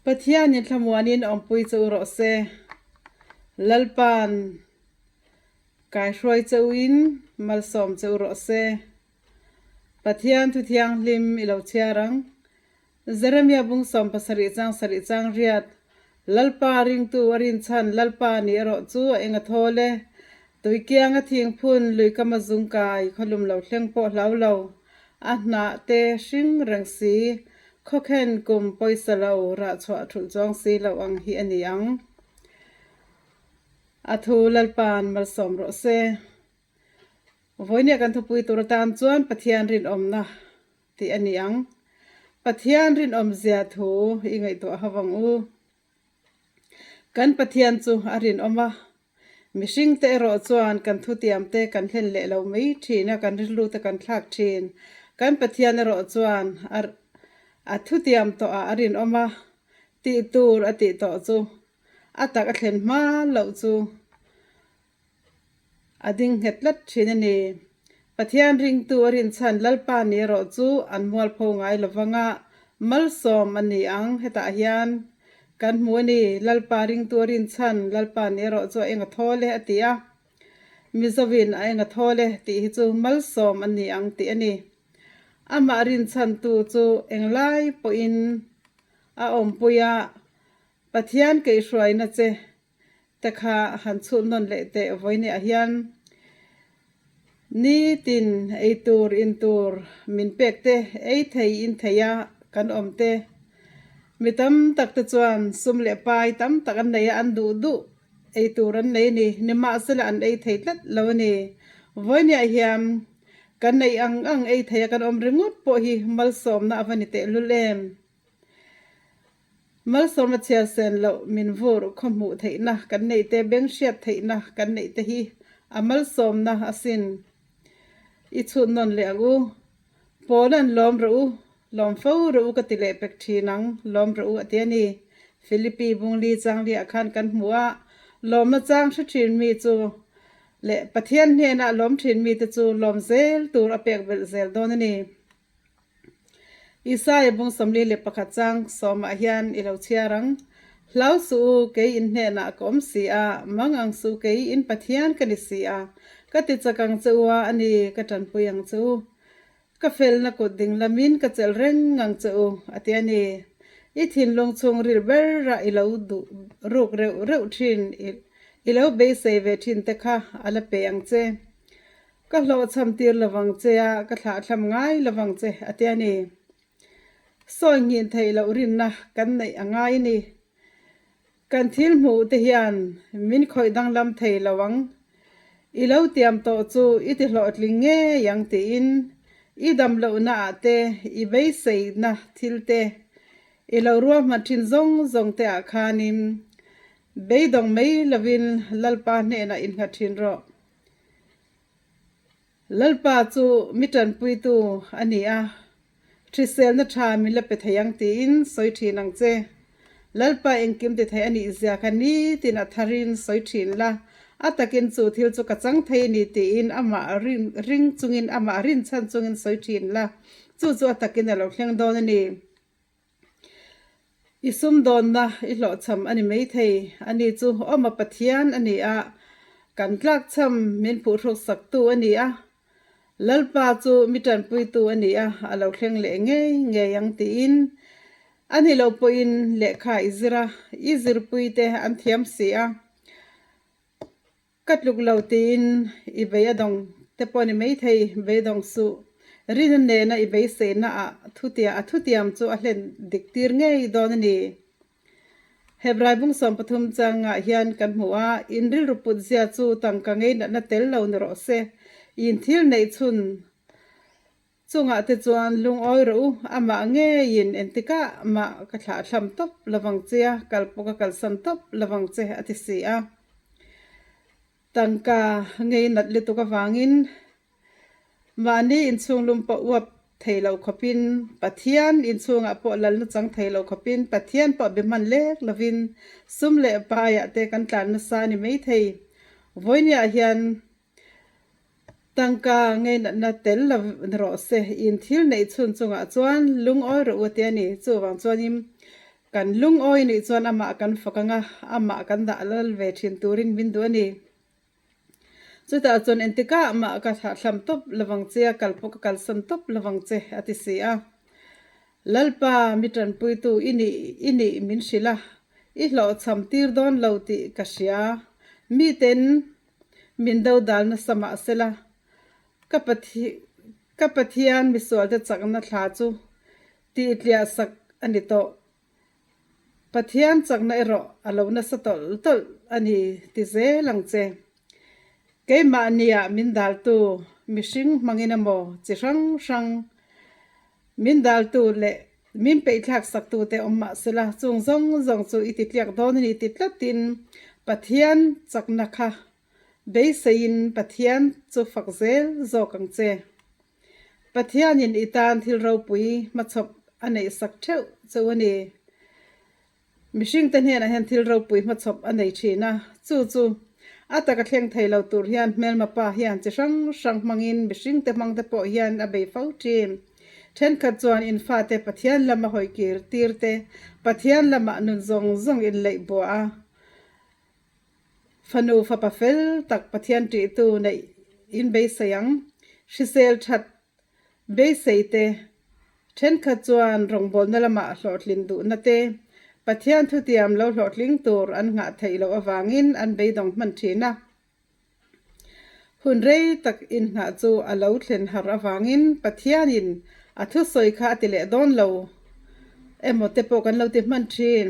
Pathianin thlamuanin awmpui che u rawh se. Lalpa'n kaihruai che uin malsawm che u rawh se. Pathian thu thianghlim i lo chhiar ang. Jeremia bung 70 chang sarih chang riat, Lalpa ringtu a rinchhan Lalpa nih erawh chu a eng a thawl e. Tuikianga thingphun lui kama zungkai khawlum lo thleng pawh hlau lo, a hnah te hring reng si, khawkhen kum pawisa lo rah chhuah thulh chuang si lo ang hi a ni ang. A thu Lalpa'n malsawm rawh se. Vawinia kan thupui tur atan chuan Pathian rinawmna tih a ni ang. Pathian rinawmzia thu i ngaihtuah ho vang u. Kan Pathian chu a rinawm a, mihringte erawh chuan kan thutiamte kan hlen leh lo mai thin a, kan rilrute kan thlak thin. Kan Pathian erawh chuan a a thutiam tawhah a rinawm a, tih tur a tih tawh chu a tak a thlen hma loh chu A ding nghet tlat thin a ni. Pathian ringtu a rinchhan Lalpa ni erawh chu an mualpho ngai lovanga malsawm a ni ang. Hetah hian kan hmu a ni, Lalpa ringtu a rinchhan Lalpa ni erawh chu a eng a thawl e a ti a. Mizovin a eng a thawl e tih hi chu malsawm a ni ang tih a ni. Amah rinchhantu chu englai pawhin a awmpui a, Pathian keihruaina che te kha han chhut nawn leh teh vawinia hian nitin ei tur in tur min pek te ei thei in thei a kan awm te mi tam tak te chuan sum leh pai tam tak an nei a an duh duh ei tur an nei a ni nimahsela an ei thei tlat lo a ni vawinia hian kan neih ang ang ei thei a kan awm ringawt pawh hi malsawmna a va ni tehlul em. Malsawma chhiar sen loh min vur khaw hmuh theihna kan neih te, beng hriat theihna kan neih te hi a malsawmna asin. I chhut nawn leh ang u. Pawn an lawm rawh u, lawm fo rawh u ka ti leh pek thin ang, lawm rawh u a ti a ni. Philippi Bungli Changlia khan kan hmu a, lawmna chang hre thin mi chu leh Pathian hnenah lawm thin mite chu lawm zel tur a pek belh zel dawn a ni. Isaiah bung 41 chang sawmah hian i lo chhiar ang, Hlau suh u, kei in hnenah ka awm si a, mang ang suh u, kei in Pathian ka ni si a, ka ti chak ang che u a, a ni, ka tanpui ang che u. Ka felna kut ding lamin ka chelh reng ang che u, a ti a ni. I thinlung chhungril berah i lo duh ruk reuh reuh thin, i lo beisei ve thin te kha a la pe ang che. Ka hlawhchham tir lovang che a, ka thlahthlam ngai lovang che, a ti a ni. Sawi nghin theih loh rinna kan neih a ngai a ni. Kan thil hmuh te hian min khawih danglam thei lo ang. I lo tiam tawh chu i ti hlawhtling ngei ang tiin i dam lohna ah te, i beiseina thil te, i lo ruahman thin zawng zawng te ah khanin beidawng mai lovin Lalpa hnenah innghat thin rawh. Lalpa chu mi tanpuitu a ni a, hriselna tha min la pe thei ang tiin sawi thin ang che. Lalpa engkim ti thei a nih zia kha nitin a tharin sawi thin la, a takin chu thil chu ka chang thei a ni tiin amah ring chungin amah rinchhan chungin sawi thin la, chu chu a takin a lo thleng dawn a ni. I sumdawnna i hlawhchham a ni maithei. Ani chu Awma Pathian a ni a, kan tlakchham min phuhhruk saktu a ni a, Lalpa chu mi tanpuitu a ni a, a lo thleng leh ngei ngei ang tiin a ni lo pawhin lehkha i zir a, i zirpuite an thiam si a. Ka tluk lo tiin i bei a dawng te pawh a ni maithei, beidawng suh. Rina nena i beiseina ah thutia a thutiam chu a hlen dik tir ngei dawn a ni. Hebrai bung 13 changah hian kan hmu a, in rilru put zia chu tangka ngei natna tel lo ni rawh se, in thil neih chhun Chungah te chuan lungawi rawh u, amah ngeiin entikah mah ka thlahthlam tawp lovang che a, kal pawh ka kalsan tawp lovang che a ti si a. Tangka ngei nat lutuk avangin mahni inchhung lum pawh uap thei lo khawpin, Pathian inchhungah pawh lalna chang thei lo khawpin, Pathian pawh be hman lek lovin sum leh paiah te kan tlan nasa a ni maithei. Vawinia hian Tangka ngeinatna tel lo rawh se, in thil neih chhun chungah chuan lungawi rawh u tia ni. Chuvang chuanin Kan lungawi nih chuan amah kan fak ang a, amah kan dah lal ve thin turin min duh a ni. Chutah chuan engtikah mah ka thlahthlam tawp lovang che a, kal pawh ka kalsan tawp lovang che, a ti si a. Lalpa, mi tanpuitu i nih i nih min hrilh a, i hlawhchham tir dawn lo tih ka hria. Miten min do dal nasa mah sela, ka ka Pathian misualte chakna thla chu Tihtliah sak a ni tawh. Pathian chakna erawh a lo nasa tawlh tawlh a ni ti zel ang che. Keimahnia min daltu mihring hmangin emaw chi hrang hrang min daltu leh min peihthlak saktute awm mah sela chung zawng zawng chu i titliak dawn a ni ti tlatin Pathian chakna kha beiseiin Pathian chu fak zel zawk ang che. Pathianin i tan thil ropui hmachhawp a neih sak theuh cheu a ni. Mihringte hnenah hian thil ropui hmachhawp a nei thin a, chu chu a taka thleng thei lo tur hian hmelma pa hian chi hrang hrang hmangin mihringte hmangte pawh hian a bei fo thin. Thenkhat chuan in fate Pathian lama hawi kir tir te, Pathian lamah nun zawng zawng in leih buah a, Fanu fapa fel tak Pathian ṭihtu neih in beisei ang. Hrisel ṭhat beisei te, ṭhenkhat chuan rawngbawlna lamah hlawhtlin duhna te, Pathian thutiam lo hlawhtling tur an nghah theih loh avangin an beidawng hman ṭhin a. Hun rei tak inngah chu a lo thlen har avangin Pathianin a thusawi kha a ti leh dawn lo emaw te pawh kan lo ti hman ṭhin.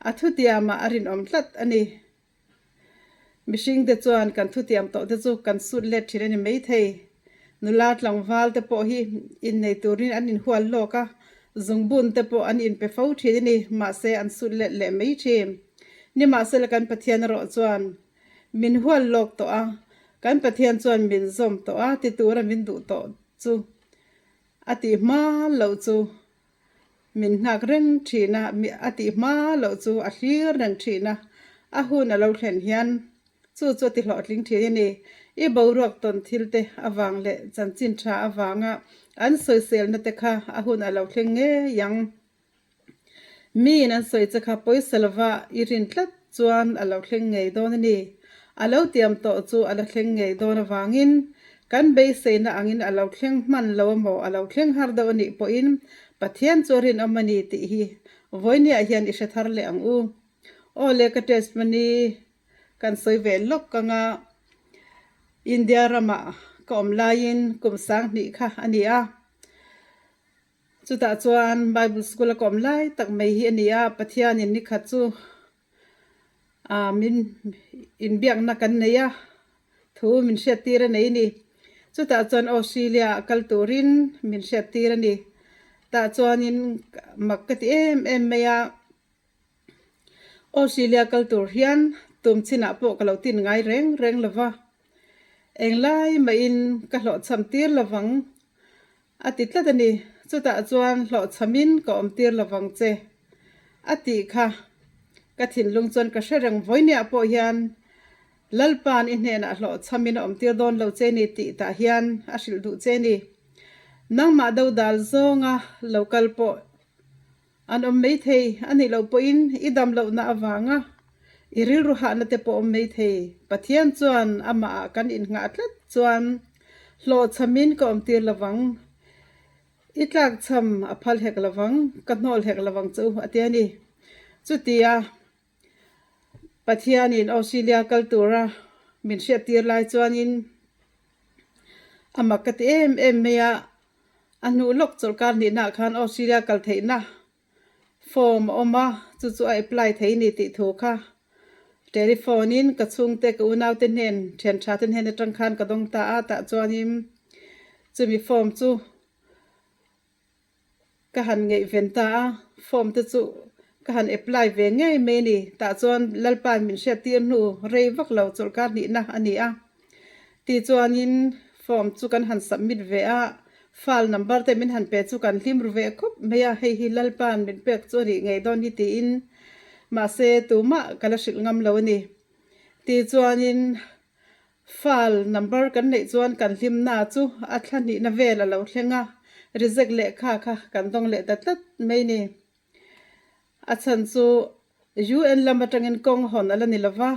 A thutiamah a rinawm tlat a ni. Mihringte chuan kan thutiam tawh te chu kan sut let thin a ni maithei. Nula tlangval te pawh hi innei turin an inhual lawk a, zungbun te pawh an inpe fo thin a ni, mahse an sut let leh mai thin. Nimahsela kan Pathian erawh chuan min hual lawk tawh a, kan Pathian chuan min zawm tawh a ti tura min duh tawh chu a tih hma loh chu Min nghak reng thin a, a tih hma loh chu a hlir reng thin a, a hun a lo thlen hian chu chu a ti hlawhtling thin a ni. I boruak tawn thil te avang leh chanchin tha avanga an sawiselna te kha a hun a lo thleng ngei ang. Miin an sawi che kha pawisa lova i rin tlat chuan a lo thleng ngei dawn a ni. A lo tiam tawh chu a la thleng ngei dawn avangin kan beiseina angin a lo thleng hman lo emaw a lo thleng har deuh a nih pawhin Pathian chu a rinawm a ni tih hi vawinia hian i hre thar leh ang u. Aw le ka testimony kan sawi ve lawk anga India ramah ka awm laiin kum 2000 kha a ni a. Chutah chuan Bible school a ka awm lai tak mai hi a ni a, Pathianin nikhat chu Ah min inbiakna kan nei a, thu min hriattir a nei a ni. Chutah chuan Australia ah kal turin min hriattir a ni. Tah chuanin mak ka ti em em mai a, Australia kal tur hian tum chinah pawh ka lo tin ngai reng reng lo va. Englai mahin ka hlawhchham tir lovang A ti tlat a ni. Chutah chuan hlawhchhamin ka awm tir lovang che. A tih kha ka thinlung chuan ka hre reng vawinia pawh hian Lalpa'n i hnenah hlawhchhamin a awm tir dawn lo che ni tih tah hian a hrilh duh che ni. Nangmah dodal zawnga lo kal pawh An awm maithei a nih loh pawhin i dam lohna avanga i rilru hahna te pawh awm maithei. Pathian chuan amahah kan innghah tlat chuan hlawhchhamin ka awmtir lovang, i tlakchham a phal hek lovang, ka hnawl hek lovang che u a ti a ni. Chutia Pathianin Australia kal tura min hriattir lai chuanin a mak ka ti em em mai a, A hnuh lawk chawlhkar hnihnaah khan Australia kal theihna form a awm a, chu chu a apply thei ni tih thu kha telephone in ka chhungte ka unaute hnen thian tha te hnen atang khan ka dawng ta a, tah chuanin chumi form chu ka han ngaihven ta a, form te chu ka han apply ve ngei mai a ni. Tah chuan Lalpa'n min hriattir hnu rei vak lo chawlhkar hnihna a ni a. Tichuanin form chu kan han submit ve a, file number te min han pe chu kan hlim ru ve khawp mai a, hei hi Lalpa'n min pek chu a nih ngei dawn hi tiin mahse tumah ka la hrilh ngam lo a ni. Tichuanin file number kan neih chuan kan hlimna chu a thla hnihna vel a lo thleng a, reject lehkha kha kan dawng leh ta tlat mai a ni. A chhan chu UN lam atangin kawng hawn a la ni lo va,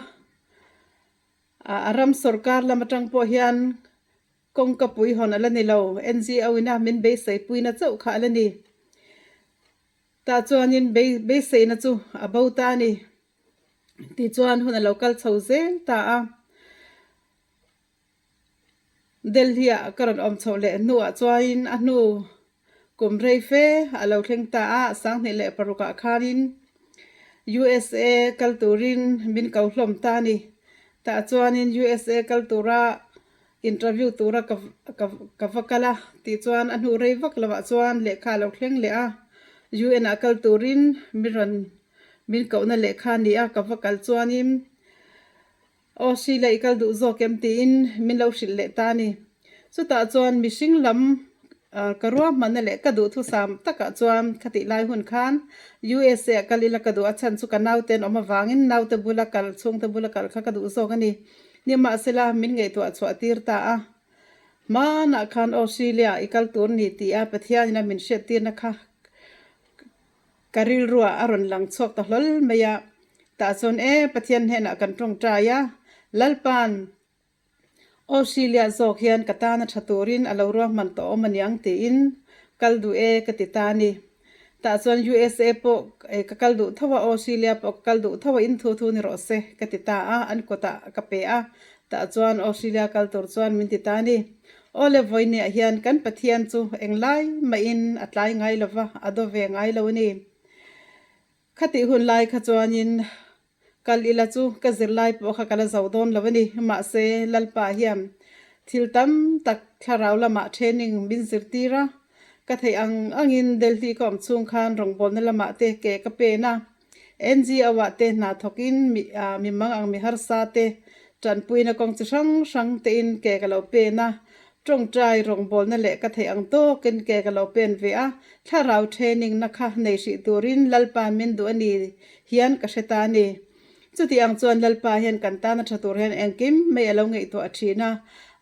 a ram sorkar lam atang pawh hian kawngka pui hawn a la ni lo. NGO ina min beisei puina chauh kha a la ni. Tah chuanin beiseina chu a bo ta a ni. Tichuan hun a lo kal chho zel ta a. Delhi-ah ka rawn awm chhoh leh hnuah chuanin a hnu kum rei fe a lo thleng ta a, 2006 ah khanin USA kal turin min ko hlawm ta a ni. Tah chuanin USA kal tura interview tura ka ka ka va kal a tih chuan a hnu rei vak lovah chuan lehkha a lo thleng leh a, UN ah kal turin min rawn min kohna lehkha a ni a, ka va kal chuanin Aw Sheila i kal duh zawk em tiin min lo hrilh leh ta a ni. Chutah chuan mihring lam ka ruahmanna leh ka duhthusam takah chuan khatih lai hun khan USA ah kal ila ka duh a chhan chu ka naute an awm avangin naute bula kal chhungte bula kal kha ka duh zawk a ni. Nimahsela min ngaihtuah chhuah tir ta a. Hmanah khan aw Sheila i kal tur ni tia Pathianin a min hriattirna kha Ka rilruah a rawn lang chhuak ta hlawl mai a, tah chuan e, Pathian hnenah kan tawngtai a, Lalpa'n Australia zawk hian ka tana tha turin a lo ruahman tawh awm aniang tiin kal duh e ka ti ta a ni. Tah chuan USA pawh ka kal duh tho a, Australia pawh ka kal duh tho a, in thu thu ni rawh se ka ti ta a, an kawtah ka pe a, tah chuan Australia kal tur chuan min ti ta a ni. Aw le vawinia hian kan Pathian chu englai mahin a tlai ngai lo va, a daw ve ngai lo a ni. Khatih hun lai kha chuanin kal ila chu ka zirlai pawh kha ka la zo dawn lo a ni. Mahse, Lalpa hian thil tam tak thlarau lamah training min zirtir a, ka theih ang angin Delhi ka awm chhung khan rawngbawlna lamah te ke ka pen a. NGO-ah te hna thawkin mi mang ang mi harsa te tanpuina kawng chi hrang hrang tein ke ka lo pen a, tawngtai rawngbawlna leh ka theih ang tawkin ke ka lo pen ve a, thlarau training na kha nei hrih turin Lalpa min duh a ni hian ka hre ta a ni. Chuti ang chuan Lalpa hian kan tana tha tur hian engkim mai a lo ngaihtuah thin a,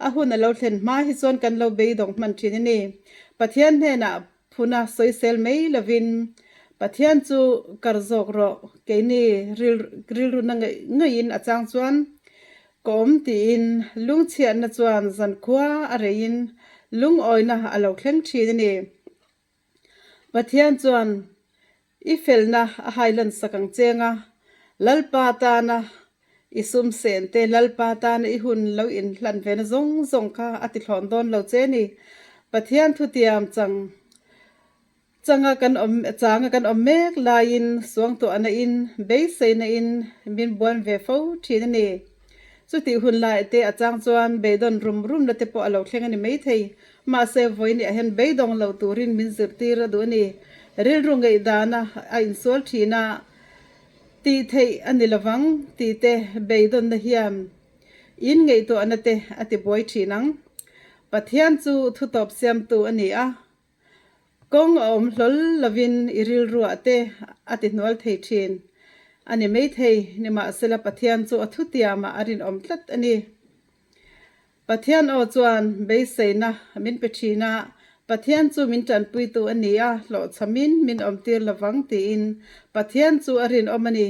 a hun a lo thlen hma hi chuan kan lo beidawng hman thin a ni. Pathian hnenah Phuna sawisel mai lovin Pathian chu kar zawk rawh, keini rilruna ngaih ngaihin a chang chuan ka awm tiin lungchhiatna chuan zankhua a reiin lungawina a lo thleng thin a ni. Pathian chuan i felna a hailan sak ang cheng a, Lalpa tana I sum sen te Lalpa tana i hun lo inhlan ve na zawng zawng kha a ti thlawn dawn lo che ni. Pathian thutiam chang changa kan awm changa kan awm mek laiin suangtuahna in beiseina in min buan ve fo thin a ni. Chutih hun lai te a chang chuan beidawn rum rum na te pawh a lo thleng a ni maithei. Mahse vawiin hian beidawng lo turin min zirtir a duh a ni. Rilru ngeihdana a insual thin a. Tih theih a ni lovang tih te beidawnna hian in ngaihtuahna te a ti buai thin ang. Pathian chu thutawp siamtu a ni a, kawng a awm hlawl lovin i rilruah te a ti hnual thei thin a ni maithei, nimahsela Pathian chu a thutiamah a rinawm tlat a ni. Pathian aw chuan beiseina min pe thin a, Pathian chu min tanpuitu a ni a, hlawhchhamin min awmtir lovang tiin Pathian chu a rinawm a ni.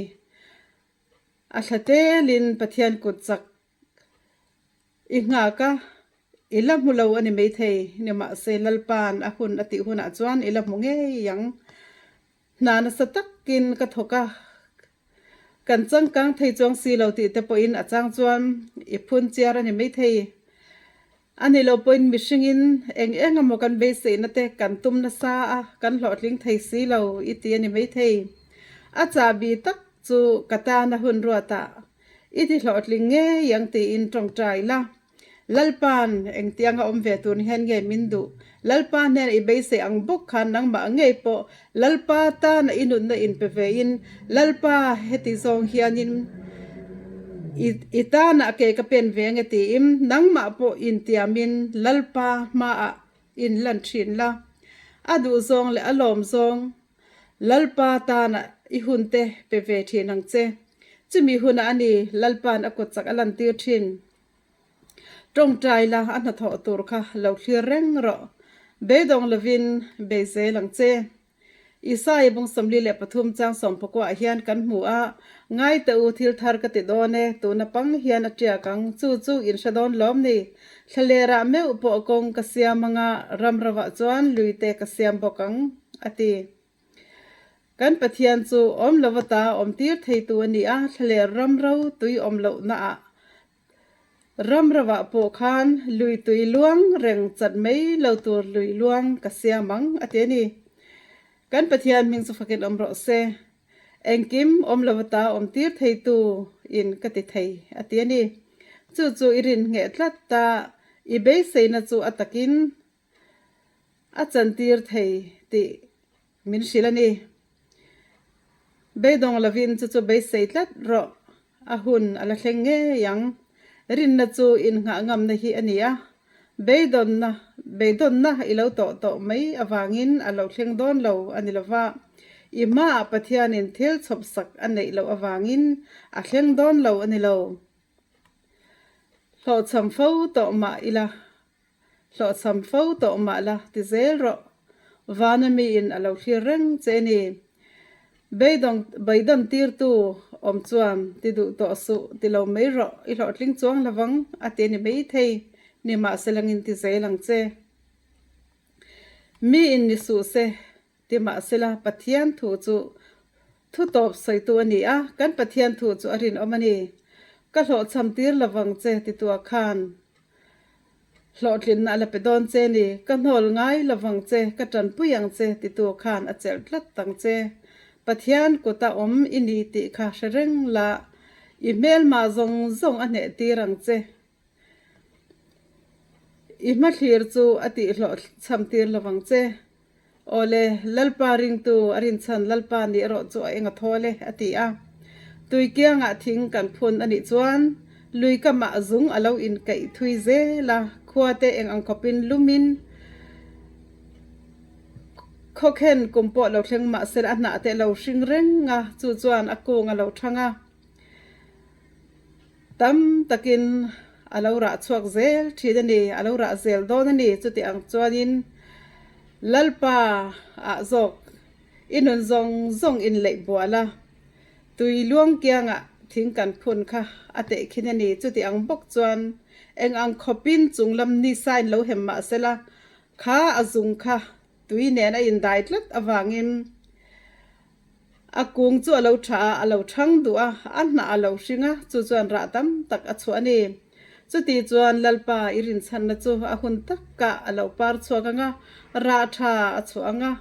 A thla telin Pathian kut chak i nghak a, i la hmu lo a ni maithei, nimahse Lalpa'n a hun a tih hunah chuan i la hmu ngei ang. Hna nasa takin ka thawk a, kan changkang thei chuang si lo tih te pawhin a chang chuan i phun chiar a ni maithei. A ni lo pawhin mihringin eng eng emaw kan beiseihna te kan tum nasa a, kan hlawhtling thei si lo i ti a ni maithei. A chahbi tak chu ka tana hun ruatah i ti hlawhtling ngei ang tiin tawngtai la. Lalpa'n engtiang a awm ve tur ni hian nge min duh? Lalpa hnenah i beisei ang bawk khan nangmah ngei pawh Lalpa tana i nunna inpe vein Lalpa heti zawng hianin i i tanah ke ka pen ve ange tiin nangmah pawh intiamin Lalpa hmaah inlan thin la. A duh zawng leh a lawm zawng Lalpa tana i hunte pe ve thin ang che. Chumi hunah a ni Lalpa'n a kut chak a lantir thin. Tawngtai la a hnathawh tur kha lo thlir reng rawh. Beidawng lovin bei zel ang che. Isai bung 43 chang sawmpakuah hian kan hmu a, Ngai teh u, thil thar ka ti dawn e, tuna pang hian a tiak ang, chu chu in hre dawn lawm ni? Thlalerah meuh pawh kawng ka siam anga, ram rovah chuan lui te ka siam bawk ang, a ti. Kan Pathian chu awm lova ta awm tir theitu a ni a, thlaler ram ro tui awm lohnaah ram rovah pawh khan lui tui luang reng chat mai lo tur lui luang ka siam ang, a ti a ni. Kan Pathian hming chu fakin awm rawh se. Engkim awm lova ta awm tir theitu in ka ti thei, a ti a ni. Chu chu i rin ngheh tlat ta, i beiseina chu a takin a chantir thei tih min hrilh a ni. Beidawng lovin chu chu beisei tlat rawh, a hun a la thleng ngei ang. Rinna chu innghah ngamna hi a ni a, beidawnna beidawnna i lo tawh tawh mai avangin a lo thleng dawn lo a ni lova, i hmaah Pathianin thil chhawpsak a neih loh avangin a thleng dawn lo a ni lo. Hlawhchham fo tawh mah ila. Hlawhchham fo tawh mah la ti zel rawh. Vana miin a lo thlir reng che ni. Beidawng beidawn tirtu awm chuan ti duh tawh suh ti lo mai rawh i hlawhtling chuang lovang a ti a ni maithei nimahselangin ti zel ang che. Miin ni suh se Timahsela, Pathian thu chu thu tawp sawitu a ni a, kan Pathian thu chu a rinawm a ni. Ka hlawhchham tir lovang che titua khan hlawhtlinna a la pe dawn che ni. Ka hnawl ngai lovang che, ka tanpui ang che titu khan a chelh tlat ang che. Pathian kuta awm i ni tih kha hre reng la, i hmelma zawng zawng a hneh tir ang che. I hmathlir chu a tihhlawhchham tir lovang che. Awle, Lalpa ringtu a rinchhan Lalpa nih erawh chu a eng a thawl e, a ti a. Tui kiangah thing kan phun a nih chuan lui kamah zung a lo inkaih thui zel a, khua te eng ang khawpin lumin khawkhen kum pawh lo thleng mah sela a hnah te a lo hring reng a, chu chuan a kung a lo thang a. Tam takin a lo rah chhuak zel thin a ni, a lo rah zel dawn a ni. Chuti ang chuanin Lalpa ah zawk i nun zawng zawng in leih bual a, tui luang kiangah thing kan phun kha a teh khin a ni. Chuti ang bawk chuan eng ang khawpin chung lam ni sain lo hem mah sela, kha a zung kha tui nen a indai tlat avangin A kung chu a lo tha a, a lo thang duh a, a hnah a lo hring a, chu chuan rah tam tak a chhuah a ni. Chuti chuan Lalpa i rinchhanna chu a hun takah a lo par chhuak ang a, rah tha a chhuah ang a.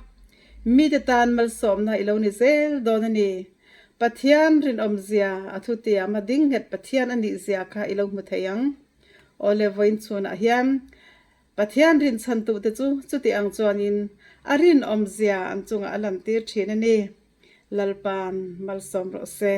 Mite tan malsawmna i lo ni zel dawn a ni. Pathian rinawmzia, a thutiam a ding nghet Pathian a nihzia kha i lo hmu thei ang. Awle vawiin chhunah hian Pathian rinchhantute chu chuti ang chuanin a rinawmzia an chungah a lantir thin a ni. Lalpa'n malsawm rawh se.